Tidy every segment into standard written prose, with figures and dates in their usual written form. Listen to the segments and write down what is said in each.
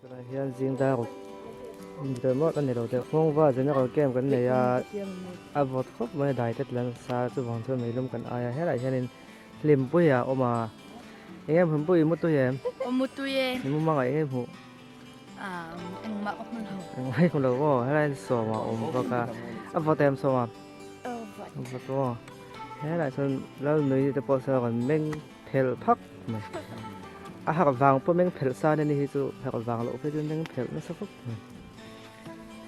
Tunah hian zing dar ruk ni tawh maw ka ni lo deuh. Nghawngva general camp kan nei a, a vawt khawp mai a dai te tlan sa chuvang chuan meilum kan ai a helaiah hianin hlimpui a awm a eng em hlimpui i mu tui em? Aw mu tui e. I mu hmangaih eng em hmuh? Engmah ka hmu lo. Engmah i hmu lo maw? Helaiah hian sawm a awm bawk a, a vawt em sawm a? Aw vawt. A vawt maw? Helaiah chuan Lalnui te pawh sawn a rawn meng phelh phak mai. A harh vang pawh meng phelh sa ania ni hi chu harh vang loh phei chuan meng phelh nasa khawp mai.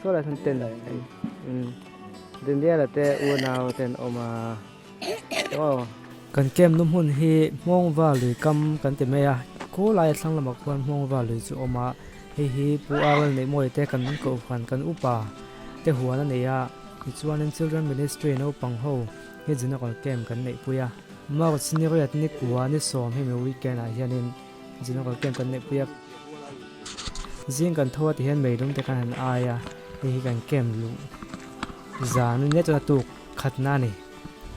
Saw lai sawn ten umm Daniel-a te unau te an awm a aw. Kan camp nu hmun hi Hmawngva lui kam kan ti mai a, khawlaia thlang lamah khuan Hmawngva lui chu a awm a, hei hi Pu Arel Neihmawia te kan kohhran kan upa te huan a nei a, tichuanin Children Ministry naupang ho hi General Camp kan neihpui a. March ni riat ni kua ni sawm hemi weekend ah hianin General Camp kan neihpui a. Zing kan tho a ti hian meilum te kan han ai a, hei hi kan camp luh zan a nia chuan a tuk khatna a ni.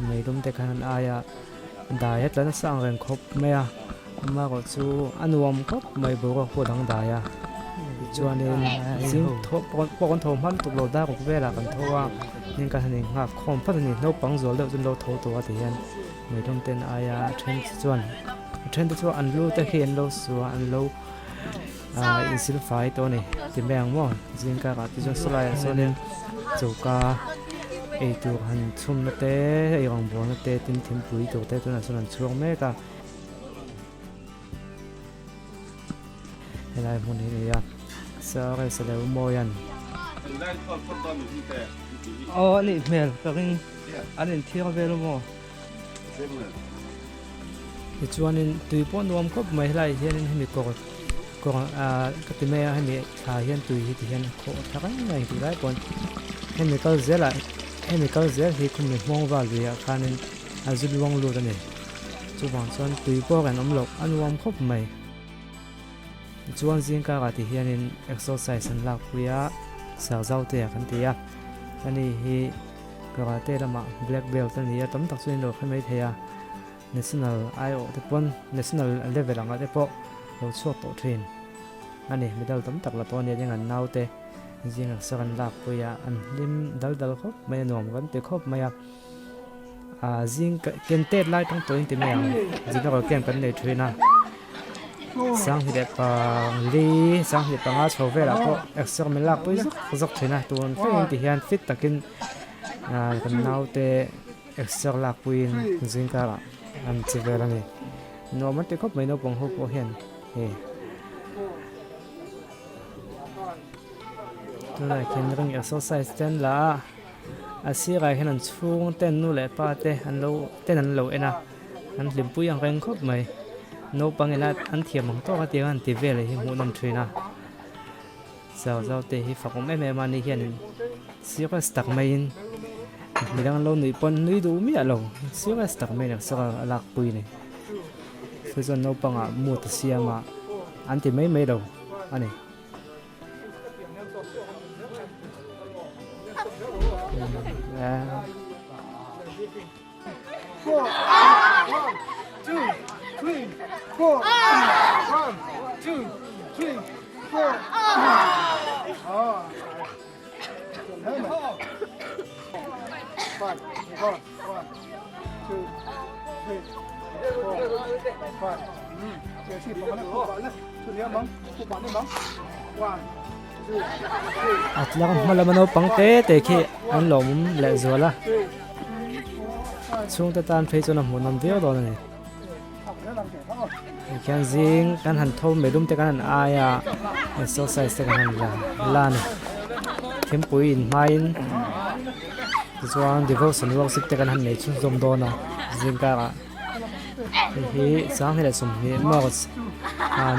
Meilum te kan han ai a, dai a tla nasa ang reng khawp mai a, amaherawh chu a nuam khawp mai boruak pawh a dang dai a. Tichuanin zing tho pawh kan tho hma lutuk lo dar ruk velah kan tho a, heng kan han inghak khawm phawt a ni. Naupang zual deuh chu an lo tho tawh a ti hian meilum ten aia then te chuan a then te chu an lu te khi an lo su a an lo ah insil fai tawh a ni ti mai ang maw zing karah te chuan sawlaiah sawnin choka eitur han chhumna te eirawng bawlna te tin thingpui tur te tunah chuan an chhuak mek a. Helai hmun hi a ni a sir Saleu Mawian aw a nih hmel ka ring an inthiar vel maw tichuanin tui pawh nuam khawp mai helaiah hianin hemi kawr kawr ah ka ti mai a hemi thla hian tui hi ti hian a khawh tha reng mai tih lai pawn hemi kal zelah hemi kal zel hi khumi hmawng val luiah khanin a zu luang lut a ni. Chuvang chuan tui pawh kan awm loh a nuam khawp mai. Tichuan zing karah ti hianin exercise an lakpui a, Sarzau te ah kan ti a. Ani hi karate lamah black belt a ni a, tam tak chuan in lo hre mai thei a. National aiawh te pawn national level angah te pawh lo chhuak tawh thin a ni. Medal tam tak la tawh a ni a, eng an naute zing exer an lakpui a, an hlim dal dal khawp mai a, nuam kan ti khawp mai a. Ah zing ken tet lai tang tawhin ti mai ang general camp kan nei thin a sanghnih leh pali sanghnih panga chho velah pawh exer min lak pui zuk zuk thin a tun thlengin ti hian fit takin ah kan naute exer lak puiin zing karah an che vel a ni nuam an ti khawp mai naupang ho pawh hian hei tunah khian ring exercise te an la a. A sirah hian an chhung ten nu leh pa te an lo ten an lo en a an hlimpui ang reng khawp mai naupang ina an thiam ang tawk a tiang an ti vel hi hmuh nawm thin a zau zau te hi fak awm em em a ni hian serious tak maiin midang an lo nuih pawn nui duh miah lo serious tak maiin a sir a lakpui a ni chu chuan naupangah mood a siam a an ti mai mai lo a ni. A tlang hma lama naupang te te khi an lawmawm leh zual a chhungte tan phei chuan a hmuhnawm viau dawn a ni tikhian zing kan han tho meilum te kan han ai a exercise te kan han la la a ni thingpui in hmain tichuan devotion worship te kan han nei chhunzawm dawn a zing karah. Hei hi sanghnih leh 20 March ah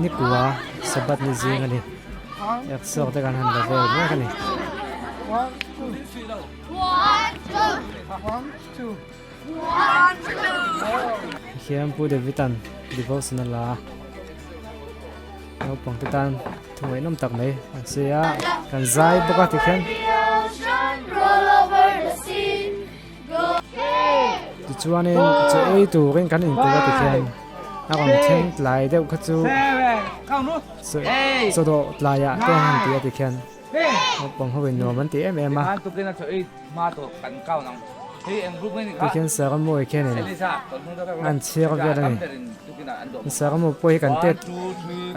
nikua Sabbath ni zing a ni exer te kan han la vel mek a ni. Tikhian Pu David an devotion a la a naupang te tan thu ngaihnawm tak mai an sawi a kan zai bawk a tikhian. Tichuanin chaw ei turin kan inkulh a tikhian a rawn thleng tlai deuh kha chu. Chaw dawh tlaiah te an han ti a tikhian naupang ho in nuam an ti em em a. Tikhian Saramawi khianin an chhiar vel a ni. Saramawi pawh hi kan tet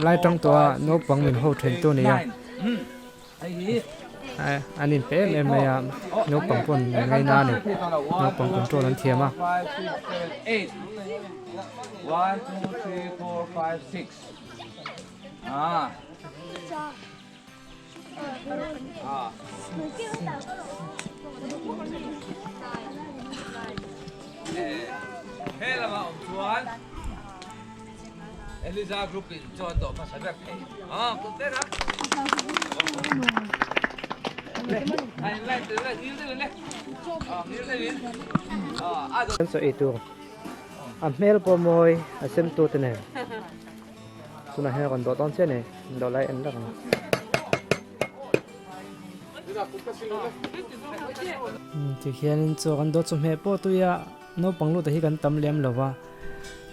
lai tang tawh a naupang min ho then tu a ni a. An inpe em em mai a naupang pawn an ngaina a ni naupang control an thiam a. Kan sawi ei tur a hmel pawh mawi a sem tu te nen tunah hian a rawn dawh dawn chiah a ni dawh lai en lak ang. Tikhianin chaw kan dawt chawhmeh pawh tui a naupang lut hi kan tam lem lo va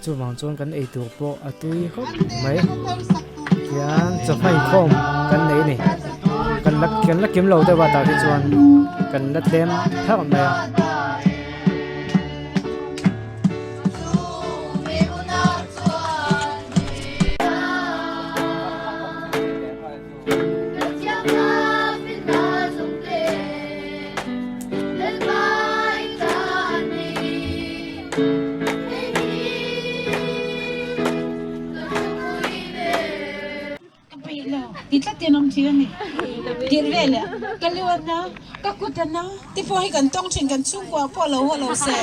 chuvang chuan kan ei tur pawh a tui khawp mai tihian chawhma inkhawm kan nei a ni kan la kan la kim lo deuh a tah te chuan kan la tlem tharh mai a. Ka peih lo ti tlat in awm thin a ni. Tirh ve leh ka lu a na, ka kut a na te pawh hi kan tawng thin kan chhungkua pawh lo haw lo se.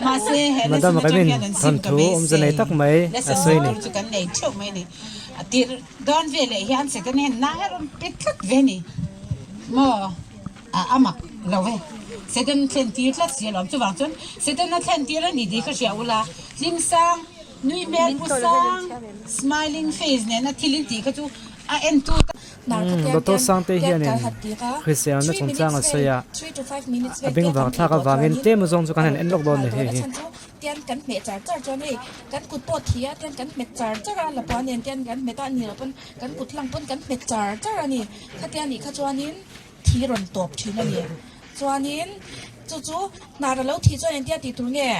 Mahse he lesson atang hian an sim ka beisei. Lesson zir tur chu kan nei theuh mai a ni. A tirh dawn ve leh hian second hand na hi a rawn pe tlat ve a ni maw? A a mak lo e. Satan thlen tir tlat si alawm. Chuvang chuan Satan a thlen tir a ni tih ka hria ula, hlim sang, nui hmel pu sang, smiling face nena thil in tih kha chu a en tu ta. Doctor Sangte hianin hriselna chungchang a sawi a, a bengvar thlak avangin tlem zawng chu kan han en lawk dawn ni hei hi. Tian kan hmeh char char chuan hei kan kut pawh thi a tian kan hmet char char a lapua nen tian kan hmet a ni lo pawn kan kut hlang pawn kan hmet char char a ni khatia nih kha chuanin thi rawn tawp thin a ni chuanin chu chu hnar a lo thih chuan engtia tih tur nge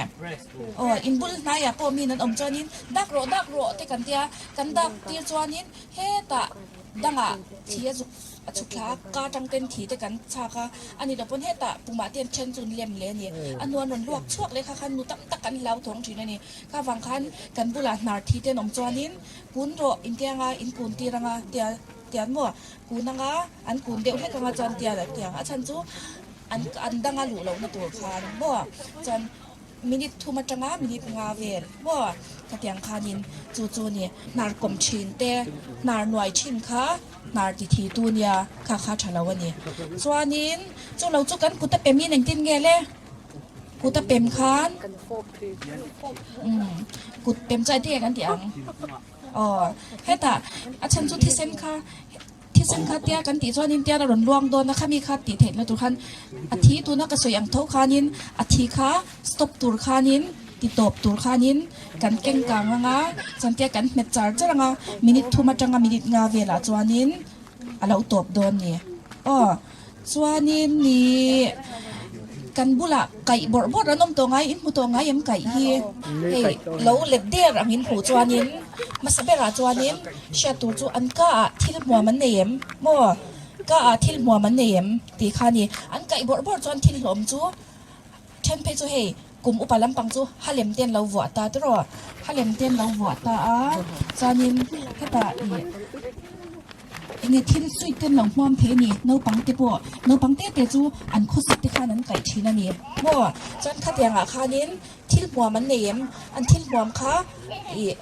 aw inbul hnaiah pawh min an awm chuanin dak rawh dak rawh te kan tia kan dak tir chuanin hetah dangah thi a zuk a chhuk thla a ka atang ten thi te kan chhak a a ni lo pawn hetah pumah te an then chu an lem leh a ni a hnuan rawn luak chhuak leh kha khan nu tam tak kan hlau thawng thin a ni kha vang khan kan bulah hnar thi te an awm chuanin kun rawh intianga in kun tir anga tia tian maw kun anga an kun deuh hlek anga chuan tial a tiang a chhan chu an an danga luh lohna tur khan maw chuan minute thum atanga minute nga vel maw khatiang khanin chu chu ni hnar kawm thin te hnar nuai thin kha hnar ti thi tu nia kha kha tha lo a ni chuanin chu lo chu kan kut a pem in engtin nge le kut a pem khan umm kut pem chu a enge kan tih ang. Aw, hetah a chhan chu thisen kha thisen kha tia kan tih chuanin tian a rawn luang dawn a, khami kha tih theihna tur khan a thi tuna ka sawi ang tho khanin a thi kha stop tur khanin ti tawp tur khanin kan keng kang anga chuan tia kan hmet char char anga minute thum atanga minute nga velah chuanin a lo tawp dawn ni. Aw. Chuanin ih kan bulah kaih bawrh bawrh an awm tawh ngai, in hmu tawh ngai em kaih hi? Hei lo let der ang in hmuh chuanin hmasa berah chuanin hriat tur chu an ka ah thil hmuam an nei em maw? Ka ah thil hmuam an nei em tih kha a ni. An kaih bawrh bawrh chuan thil hlawm chu then phei chu hei kum upa lampang chu halem te an lo vuah ta tiraw? Halem te an lo vuah ta a chuanin hetah ih. Enge thil sweet te an lo hmuam thei a ni, naupang te pawh naupang te te chu an khawsak te khan an kaih thin a ni maw? Chuan khatiang ah khanin thil hmuam an nei em? An thil hmuam kha ih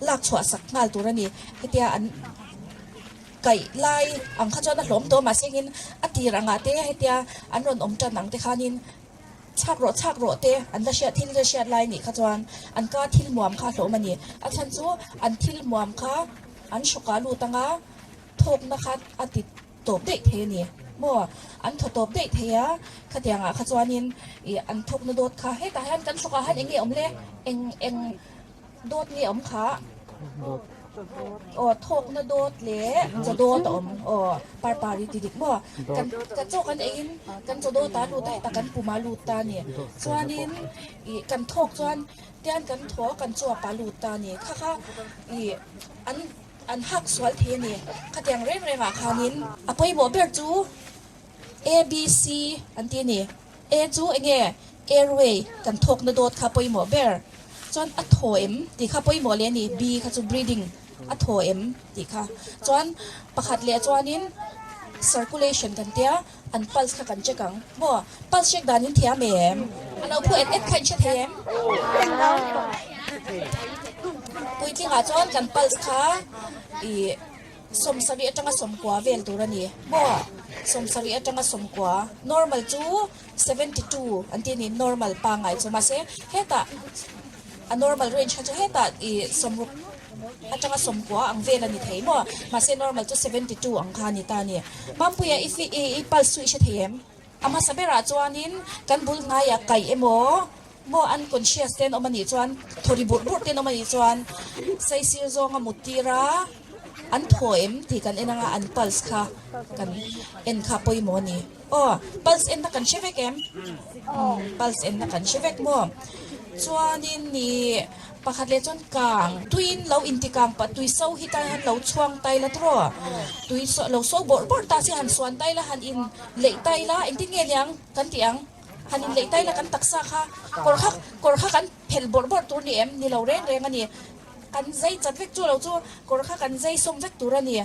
lak chhuah sak nghal tur a ni, hetia an kaih lai ang kha chuan a hlawm tawh mahse engin a tir angah te hetia an rawn awm tan ang te khanin Chhak rawh chhak rawh te an la hriat thil la hriat lai nih kha chuan an ka thil muam kha hlawm a ni. A chhan chu an thil muam kha an hrawkah lut anga thawkna kha a ti tawp daih thei a ni maw? An thaw tawp daih thei a, khatiangah kha chuanin ih an thawkna dawt kha hetah hian kan hrawkah hian eng nge awm le? Eng eng dawt nge awm kha? Aw thawkna dawt leh chaw dawt a awm. Aw parpar i ti dik maw? Kan kan chaw kan eiin kan chaw dawt a lut a hetah kan pum a lut ta a ni. Chuanin ih kan thawk chuan tian kan thaw a kan chuap a lut ta a ni. Kha kha ih an an hak sual thei a ni. Khatiang reng rengah khanin a pawimawh ber chu ABC an ti a ni. A chu enge airway kan thawkna dawt kha pawimawh ber chuan a thaw em tih kha pawimawh leh a ni. B kha chu breathing a thaw em tih kha chuan pakhat leh chuanin circulation kan tia an pulse kha kan check ang maw pulse check dan in thiam em? A lo phu et et kha in hre thei em? Puitlingah chuan kan pulse kha ih. Sawmsarih atanga sawmkua vel tur a ni maw? Sawmsarih atanga sawmkua, normal chu 72 an ti a ni, normal pangngai chu mahse hetah a normal range kha chu hetah ih sawmruk atanga sawmkua ang vel a ni thei maw? Mahse normal chu 72 ang kha a ni ta a ni. Mampuia i i pulse chu i hre thei em? A hmasa berah chuanin kan bul hnaiah kaih emaw maw unconscious te an awm a nih chuan thaw ri burh burh te an awm a nih chuan saisir zawnga mut tir a an thaw em tih kan en anga an pulse kha kan en kha pawimawh a ni. Aw pulse enna kan hre vek em? Pulse enna kan hre vek maw? Chuanin ih Pakhat leh chuan kang, tuiin lo inti kang pah, tui so hi tai han lo chhuang tai la tawh, tui lo so bawrh bawrh ta si han suan tai la, han in leih tai la, engtin nge niang kan tih ang, han in leih tai la kan taksa kha kawr kha kawr kha kan phelh bawrh bawrh tur ni em, ni lo reng reng a ni, kan zai chat vek chu lo chu kawr kha kan zai sawm vek tur a ni,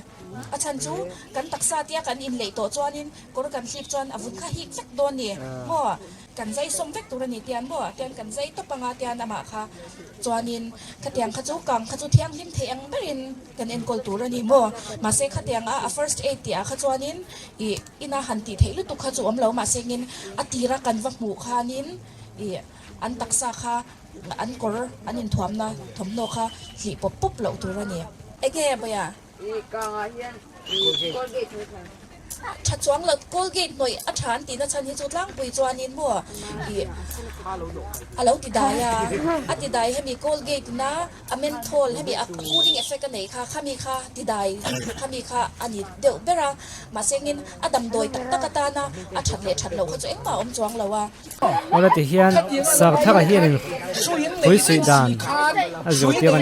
a chhan chu kan taksa tia kan in leih tawh chuanin kawr kan hlip chuan a vun kha hik vek dawn ni maw. Kan zai sawm vek tur a ni tian maw? Tian kan zai tawp anga tian amah kha chuanin khatiang kha chu kang kha chu thianghlim thei ang berin kan enkawl tur a ni maw? Mahse khatiang a a first aid tih ah kha chuanin ih ina han tih theih lutuk kha chu awm lo mahse engin a tira kan va hmuh khanin ih an taksa kha an kawr an inthuamna thawmhnaw kha hlih pawp pawp loh tur a ni. Enge Bawia? Tha chuang lo Colgate hnawih a tha an tihna chhan hi chu tlangpui chuanin maw ih a lo ti dai a, a ti dai hemi Colgate ina a menthol hemi a cooling effect a nei kha khami kha ti dai khami kha a ni deuh ber a, mahse engin a damdawi tak tak atana a that leh that loh kha chu engmah a awm chuang lo a. Awle ti hian Sarthaka hianin hrui suih dan a zirtir a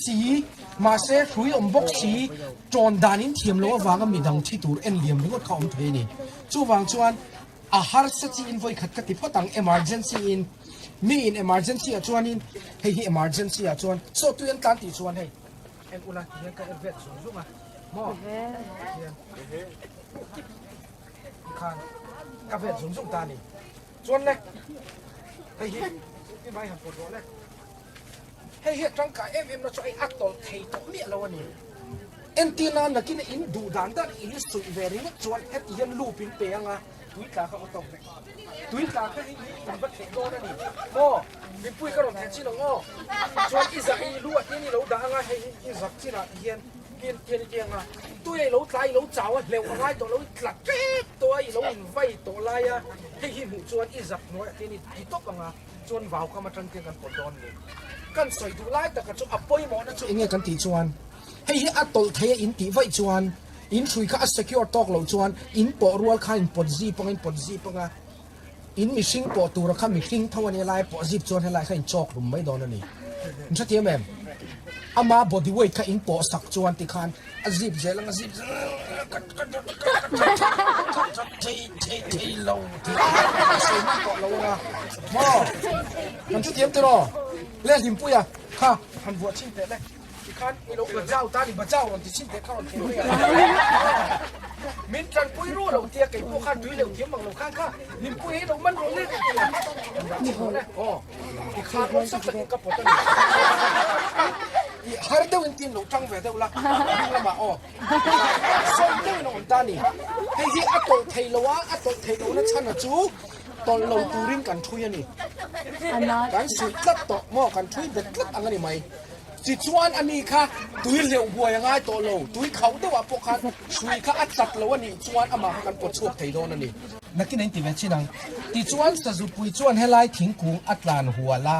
ni. Mahse, hrui awm bawk si, tawn dan in thiam loh avanga midang thi tur en liam ringawt kha awm thei a ni. Chuvang chuan a harsa chi in vawi khat ka ti phawt ang, emergency in, mi in emergency ah chuanin hei hi emergency ah chuan saw tui an tlan tih chuan hei en ula ti hian ka en vet zung zung a maw hian tikhan ka vet zung zung ta a ni. Chuan le hei hi i mai han pawt rawh le. Hei hi a tangkai em em na chu hei a tawlh thei tawh miah lo a ni. Entir nan nakin a in duh dan dan in suih ve ringawt chuan heti hian loop in pe anga tui tla kha aw tawk vek. Tui tla kha hei hi in va theh dawn a ni maw? Mipui ka rawn theh chin ang aw. Chuan i zah i lu ah hian i lo dah anga hei hi i zak chinah ti hian tian tian i ti anga tui a i lo tla i lo chau a hleuh a ngai tawh lo i tla tep tawh a i lo in vai tawh lai a hei hi hmuh chuan i zak hnuaiah hian i ti tawp anga. Chuan vau kam atang te kan pawt dawn ni. Kan sawi duh lai taka chu a pawimawhna chu enge kan tih chuan hei hi a tawlh thei a in tih vaih chuan in hrui kha a secure tawk loh chuan in pawh rual kha in pawt zip anga in pawt zip anga in mihring pawh tura kha mihring tho a nia lai pawh zip chuan helai kha in chawk rum mai dawn a ni. In hrethiam em? Ama body weight kha in pawh sak chuan tikhan a zip zel anga zip zel thei thei thei lo tih a sawi mai tawh lo anga maw kan hrethiam tiraw le hlimpuia kha han vuah chhin teh le tikhan i lo bajau ta ni bajau rawn ti chhin teh kha rawn thei mai a min tanpui ru lo tia kei pawh khan tui leuh thiam mang lo khan kha hlimpuia hi lo man rawh le tia aw Tikhan awlsam takin ka pawt a ni. I har deuhin tin lo tang ve deuh la, ring lamah aw. Sawi deuhin a awm ta a ni. Hei hi a tawlh thei lo a, a tawlh thei lohna chhan chu tawlh lo turin kan thui a ni. Kan suih tlat tawh maw, kan thui bet tlat ang a ni mai. Tichuan a ni kha tui hleuh buai a ngai tawh lo, tui khauh deuhah pawh khan hrui kha a chat lo a nih chuan amah kha kan pawt chhuak thei dawn a ni. Nakin a inti ve chin ang. Tichuan Sazupui chuan helai thingkung a tlan hual a.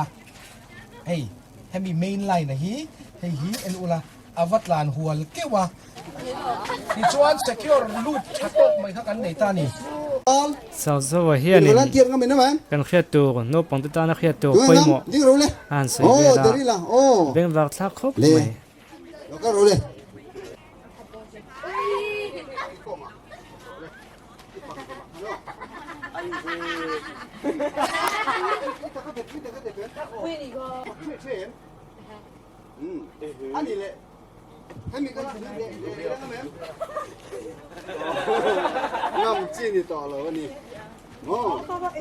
Hei hemi main line a hi hei hi en ula a va tlan hual keuh a tichuan secure loop tha tawk mai kha kan nei ta a ni. Sauzawa hianin kan hriat tur naupang te tana hriat tur pawimawh a han sawi vel a, bengvar thlak khawp mai.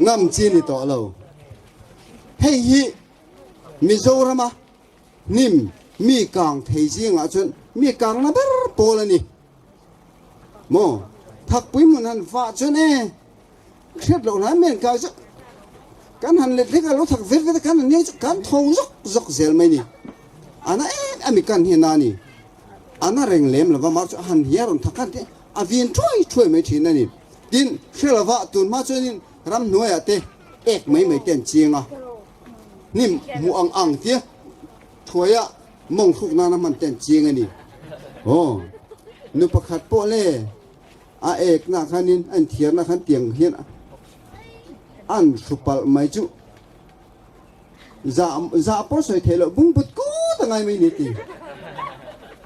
Ngam chi ni tawh lo. Hei hi Mizorama hnim mi kang thei zingah chuan mi kang na ber pawl a ni. Maw thakpui hmun han vah chuan e hriat loh hlai men kai chu kan han let hlek a lo thak vet vet a kan han nei chu kan tho zawk zawk zel mai ni. Ana em em i kan hian a ni. Ana reng lem lova mar chu a han hiar rawn thak khan te a vin thuai thuai mai thin a ni. Tin hre lova tun hma chuanin ramhnuaiah te ek mai mai te an chiang a. Hnim hmuh ang ang tia thuaia mawng hruk nana hman te an chiang a ni. Aw, nu pakhat pawh le a ekna khanin a inthiarna khan tiang hian an hru palh mai chu zah zah pawh sawi theih loh bungbut kut a ngai mai ni ti.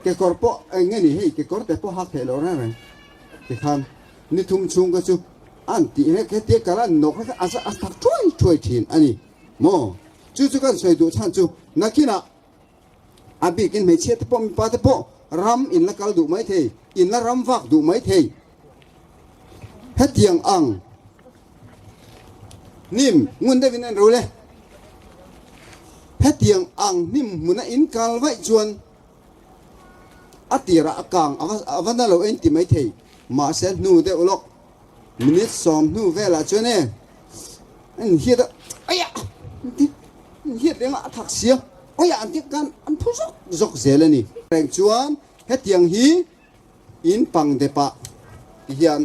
Kekawr pawh eng nge ni hei kekawr te pawh hak theih loh reng reng tikhan ni thum chhung kha chu An tih hlek hetia kal an nawk hlek a a thak thuai thuai thin a ni maw? Chu chu kan sawi duh chhan chu nakinah a bikin hmeichhia te pawh mipa te pawh ram in la kal duh mai thei, in la ram vak duh mai thei. Hetiang ang hnim ngun deuhin an rul e. Hetiang ang hnim hmuna in kal vaih chuan a tirah a kang a va na lo en ti mai thei mahse hnu deuh lawk minute 10 hnu velah chuan e an hiat a aiah an ti an hiat reng a a thak sia aiah an ti khan an phu zawk zawk zel a ni. Reng chuan hetiang hi in pang depah ti hian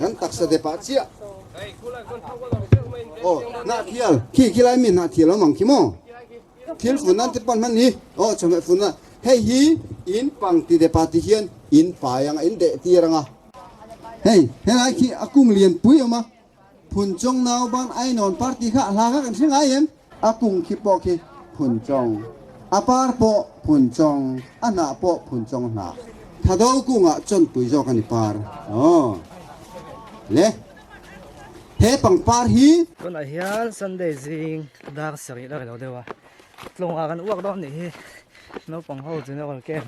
kan taksa depah chiah aw hnahthial khi khi lai mi hnahthial awm ang khi maw. Thil fun nan te pawn hman hi aw chawhmeh fun a hei hi in pang ti depa ti hian in pai anga in deh tir anga. Hei helai khi a kung lian pui awm a Phunchawng nauban Ainawn party kha hla kha kan hre ngai em? A kung khi pawh khi Phunchawng, a par pawh Phunchawng, a hnah pawh Phunchawng hnah. Thado kungah chawnpui zawk a ni par aw le. He pangpar hi. Tunah hian Sunday zing dar sarih la ri lo deuh a, tlawngah kan uak dawn nih hi naupang ho general camp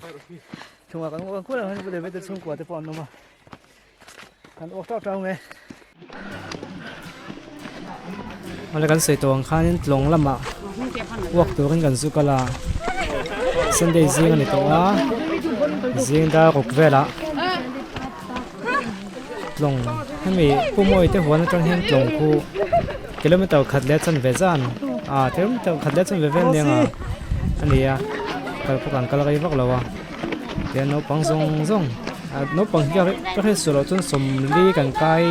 tlawngah kan uak ang khual ang hian vawlei vete chhungkua te pawh an awm a, kan uak tauh tauh ang e. Awle kan sawi tawh ang khanin tlawng lamah uak turin kan zu kal a, Sunday zing a ni tawh a, zing dar ruk velah. Tlawng hemi Pu Mawi te huan atang hian tlawng khu kilometer khat leh chanve zan ah kilometer khat leh chanve vel nia nga a ni a kal pawh kan kal rei vak lo a tihian naupang zawng zawng ah naupang hi ka hriat sual loh chuan 40 kan kai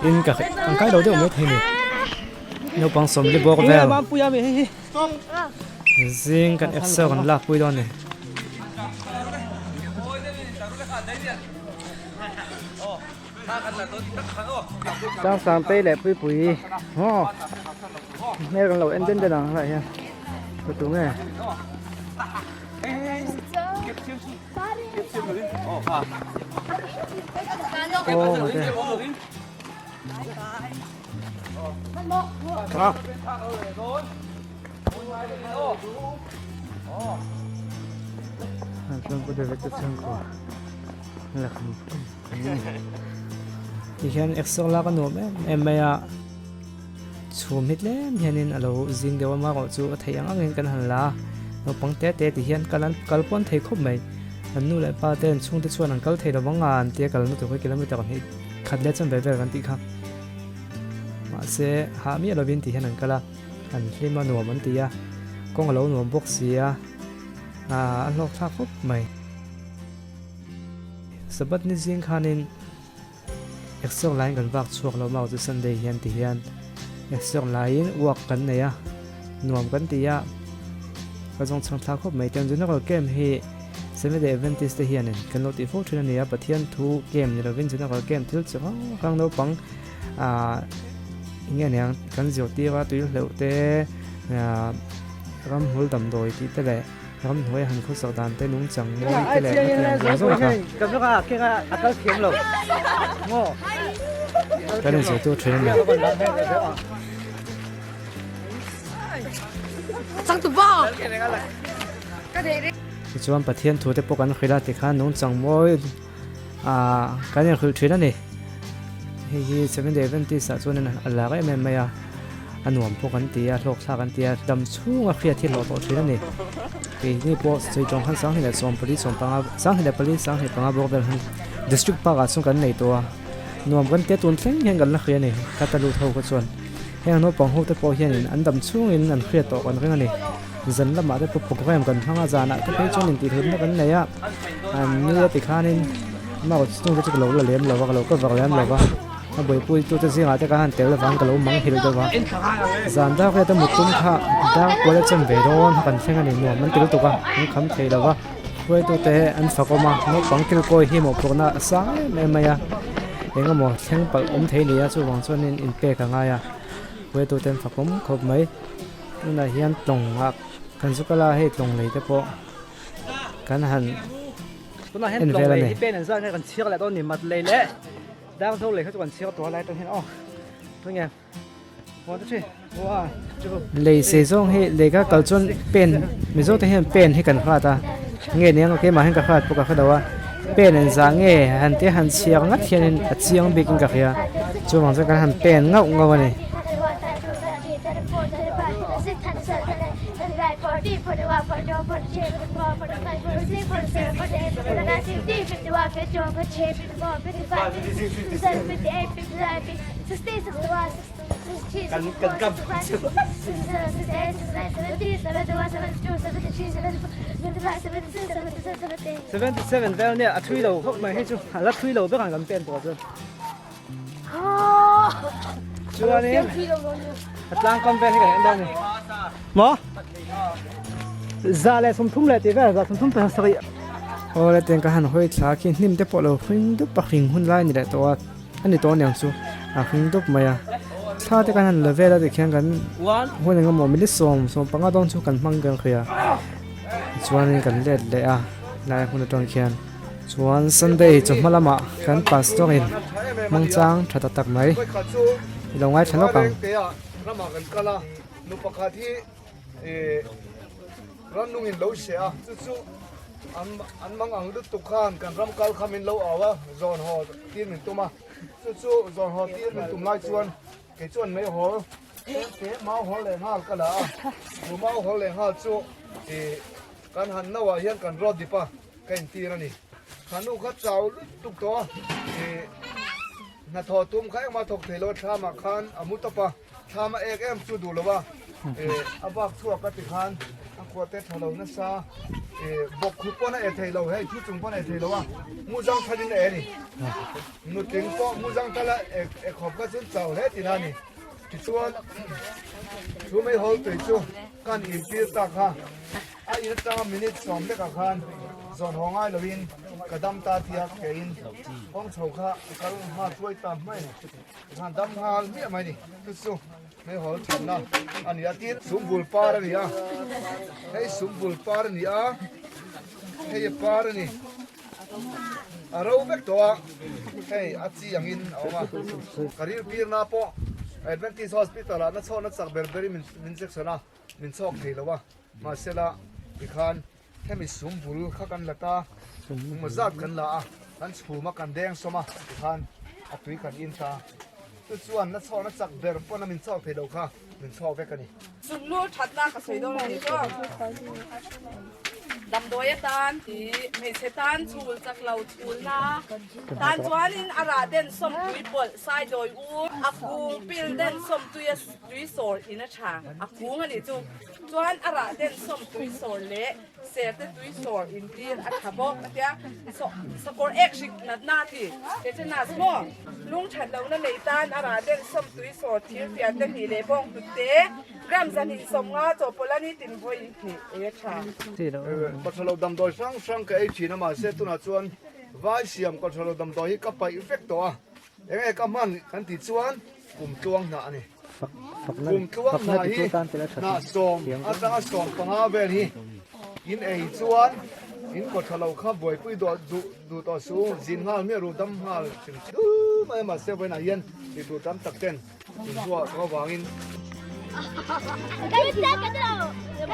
in ka kan kai lo deuh mai thei a ni naupang 40 bawk vel zing kan exer kan lak pui dawn a ni. Sangsang pei leh puipui maw hmel kan lo en den den ang hlai hian ka tu nge aw mate Tihian exer lak a nuam em em mai a chhum hi tlem hianin a lo zing deuh a marawh chu a theih ang angin kan han la a naupang te te ti hian kal an kal pawn thei khawp mai an nu leh pa te an chhungte chuan an kal thei lo vang a an tia kalna tur hi kilometer hnih khat leh chuan ve vel kan tih kha mahse hah miah lovin ti hian an kal a an hlim a nuam an ti a kawng a lo nuam bawk si a ah a hlawk thlak khawp mai. Sabbath ni zing khanin exer laiin kan vak chhuak lo mau chu Sunday hian ti hian exer laiin walk kan nei a. Nuam kan ti a, ka zawng chhang thlak khawp mai. Tiang General Camp hi Seventh Day Adventist te hianin kan lo tih fo thin a ni a, Pathian thu camp ni lovin General Camp thil chi hrang hrang naupang ah eng nge niang kan zirtir a tui hleuh te ah ramhmul damdawi tih te leh ramhnuai han khawsak dan te nungchang mawi te leh hetiang zawng zawng kha kan inzirtir thin a ni. Tichuan Pathian thu te pawh kan hrilh a tikhan nungchang mawi ah kan inhrilh thin a ni. Hei hi Seventh Day Adventist ah chuan a lar em em mai a, a nuam pawh kan ti a, hlawk thlak an ti a, dam chhunga hriat hi hlawh tawh thin a ni. Keini pawh sawi tawng khan 2014 15 24 25 bawk vel han District Park ah chuan kan nei tawh a, nuam kan tia tun thleng hian kan la hria a ni, ka ta lut ho kha chuan. Heng naupang ho te pawh hianin an dam chhungin an hriat tawh kan ring a ni. Zan lamah te pawh program kan hmang a, zanah te phei chuan intihhlutna kan nei a, an ni a tikhanin mouse chung te chu ka lo la lem lo va, ka lo cover lem lo va, a buaipui tute zingah te ka han tel avangin ka lo mang hil deuh va. Zan dak riat a mut tum kha dar kual a chem ve dawn kha kan thleng a ni, nuam an ti lutuk a, an kham thei lo va, hruaitute an fakawm a, naupang kilkawi hi mawhphurhna a sang em em mai a. Eng emaw thleng palh awm thei nia chuvang chuanin inpek a ngai a, hruaitute an fakawm khawp mai. Tunah hian tlawng ah kan zu kal a, hei tlawng lei te pawh kan han en vel a ni. Lei sei zawng hi lei ka kal chuan pen mizo te hian pen hi kan hrat a nge ni ang keimah hian ka hrat pawh ka hre lo a pen an zah nge han te han chhiar ngat hianin a chiang bikin ka hria chuvang chuan kan han pen ngauh ngauh a ni. 77 vel nia a thui lo khawp mai hei chu a la thui lo vek ang kan pen tawh chuan chuanin a tlang kam vel hi kan en dawn a ni maw 130 leh tih vel 130 pasarih aw le tiang ka han hawi thla khi hnim te pawh lo hring dup a hring hun lai a ni leh tawh a. A ni tawh aniang chu a hring dup mai a thla te kan han la vel a tikhian kan hun eng emaw minute 15 dawn chu kan hmang kan hria tichuanin kan let leh a lai hmun atang khian chuan Sunday chawhma lamah kan pastor in hmang chang tha tak tak mai i lo ngaithla lawk ang. Rannungin lo hre a, chu chu an an mang ang lutuk khan kan ram kal kha min lo au a, zawn haw tir min tum a, chu chu zawn haw tir min tum lai chuan kei chuan mei hawl tlem te mau hawl leh nghal ka la a, chu mau hawl leh nghal chu ih kan han no ah hian kan rawt dip a, ka intir a ni. Khanu kha chau lutuk tawh a, ih hnathawh tum kha engmah thawk thei lo a thlamah khan a mu tawp a. Thlam a ek em chu duh lo a, a bak chhuak ka ti khan a khuah te tha lo nasa, bawk khup pawn a e thei lo, hei thu chung pawn a e thei lo a, mu zang thal in a e ni, nutling pawh mu zang thal a e khawp kha chuan chau hle tihna a ni, tichuan chu meihawl tui chu kan intir tak kha a in atanga minute 10 lekah khan zawn haw ngai loin ka dam ta tia keiin kawng chho kha a kal nghal chuai ta mai a ni. Tikhan dam nghal miah mai ni chu chu meihawl thatna a ni a tin sumbul par a ni a hei sumbul par a ni a hei a par a ni a ro vek tawh a hei a chi angin a awm a ka ril pirna pawh Adventist Hospital ah na chhawkna chak ber berin min injection a min chhawk thei lo a mahsela tikhan Hemi sum bul kha kan la ta, engmaw zat kan la a, kan chhum a, kan deng sawm a tikhan a tui kan in ta. Chu chuan na chhawkna chak ber pawn a min chhawk thei lo kha min chhawk vek a ni. Sunlu thatna ka sawi dawn a ni chu. Damdawi atan tih hmeichhe tan chhul chak lo chhulna tan chuanin a rah den sawmtui pawlh saidawi u a kung pil den sawmtui a tui sawr in a tha a kung a nih chu. Chuan a rah den sawmtui sawr leh Serte tui sawr intir a tha bawk a tia. Sakawr ek hrik natna a ti. Tetanus maw? Lung that lohna nei tan a rah den sawm tui sawr thir fian te hnih leh bawng tut te gram 250 chawhpawlh a ni tin vawi hnih ei a tha. Kawthalo damdawi hrang hrang ka ei thin a mahse tunah chuan vai siam kawthalo damdawi hi ka paih vek tawh a, eng nge ka hman kan tih chuan kum tluang hnah a ni. Kum tluang hnah hi hnah sawm atanga 15 vel hi in ei chuan in kawthalo kha buaipui duh duh tawh su, zin nghal miah ru dam nghal hrim dul mai a mahse vawiinah hian ti tur tam tak ten in hmuah tawh avangin.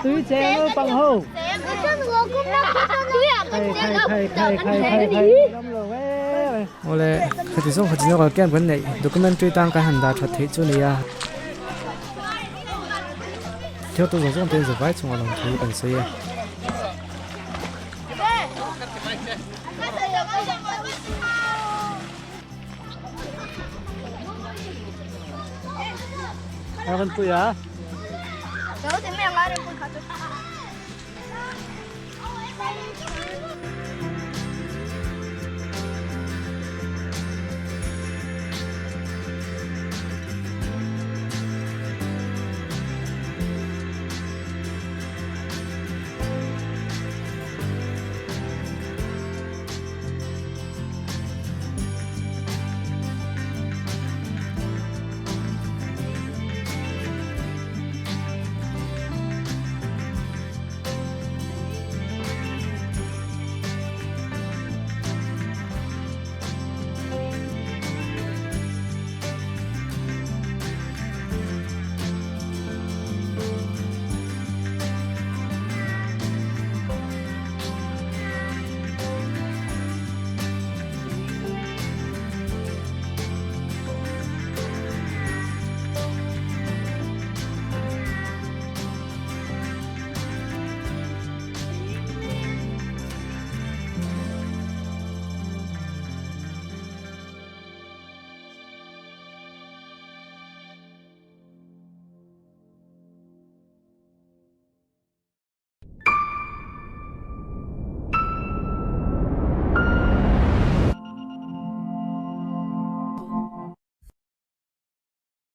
Tui cheng naupang ho. Khai khai khai khai khai. Awle khati zawng khati zawng camp kan neih documentary tan kan han dah that theih chu nia. Thil tu zawng zawng te zavai chungah lawm thu kan sawi a.